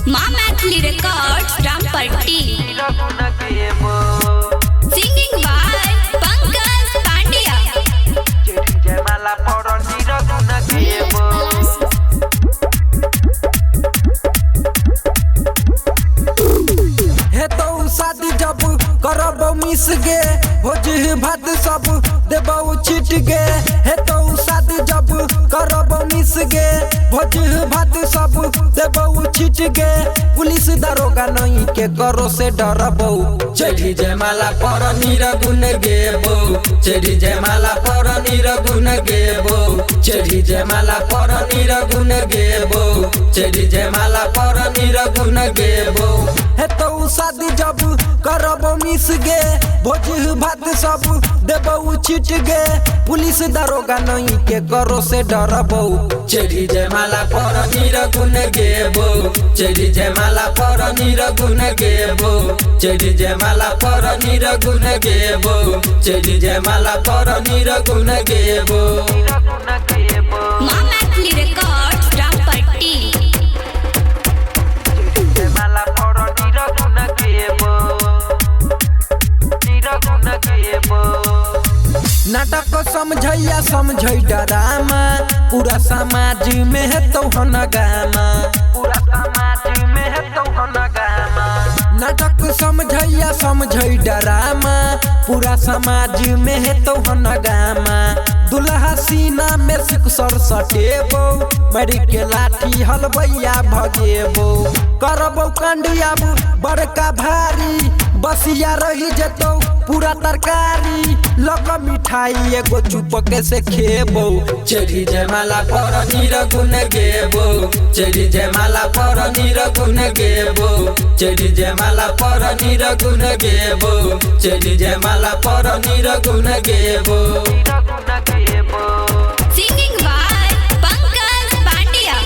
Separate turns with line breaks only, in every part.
माँ Maithili records Rampatti. Singing by Pankaj Pandya.
हे तो शादी जब करब मिस गे भोज भात सब देबौ छिट गे। हे तो शादी जब करब मिस गे भोज भात सब देबौ छिट गे। पुलिस दरोगा नहीं के करो से डरबौ।
चढ़ी जयमाला पर निरगुन गेबो, चढ़ी जयमाला पर निरगुन गेबो, चढ़ी जयमाला पर निरगुन गेबो, चढ़ी जयमाला पर निरगुन गेबो।
हे तो शादी जब करब मिस गे भोज भात सब देबौ छिट गे। पुलिस दरोगा नहीं के करो से डरबौ।
चढ़ी जयमाला पर निरगुन गेबो, चढ़ी जयमाला पर निरगुन गेबो, चढ़ी जयमाला पर निरगुन गेबो, चढ़ी जयमाला पर निरगुन गेबो।
माँ मैथिली रिकॉर्ड्स रामपट्टी।
नाटक समझैया समझै डरामा, पूरा समाज में है तो हनगामा। पूरा समाज में है तो हनगामा। नाटक समझैया समझै डरामा, पूरा समाज में है तो हनगामा। दुल्हा सीना में सिकसर सटेबो, मरी के लाठी हलवैया भगेबो। करबो कांडियाबू बड़का भारी, बसिया रही जेतौ पूरा तरकारी। लग मिठाई एगो चुपके से खेबो।
चढ़ी जयमाला पर निरगुन गेबो, चढ़ी जयमाला पर निरगुन गेबो, चढ़ी जयमाला पर निरगुन गेबो, चढ़ी जयमाला पर निरगुन गेबो।
Singing by Pankaj Pandya.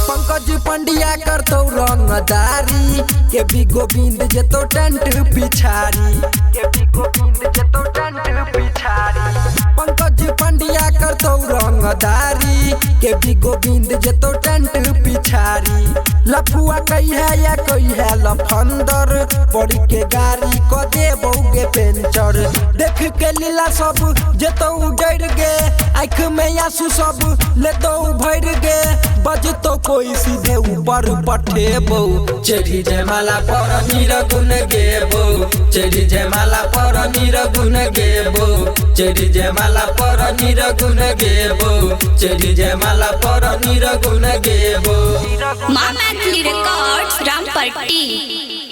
Pankaj Pandya करतौ रंगदारी, के बी गोविंद जेतौ टेंट पिछारी। के बी गोविंद जेतौ टेंट पिछारी। पंकज पंड्या करतौ रंगदारी, के बी गोविंद जेतौ टेंट पिछारी। लफुआ कही है या कही है लफंदर, बड़ी के गाड़ी क देबौ गे पेंचर। देख के लीला सब जेतौ डर गे, आँख में आंसू सब लेतौ भर गे। बजतौ कोई सीधे ऊपर पठेबौ।
चढ़ी जयमाला पर निरगुन गेबो, चढ़ी जयमाला पर निरगुन गेबो, चढ़ी जयमाला पर निरगुन गेबो, चढ़ी जयमाला पर निरगुन गेबो।
माँ मैथिली रिकॉर्ड्स रामपट्टी।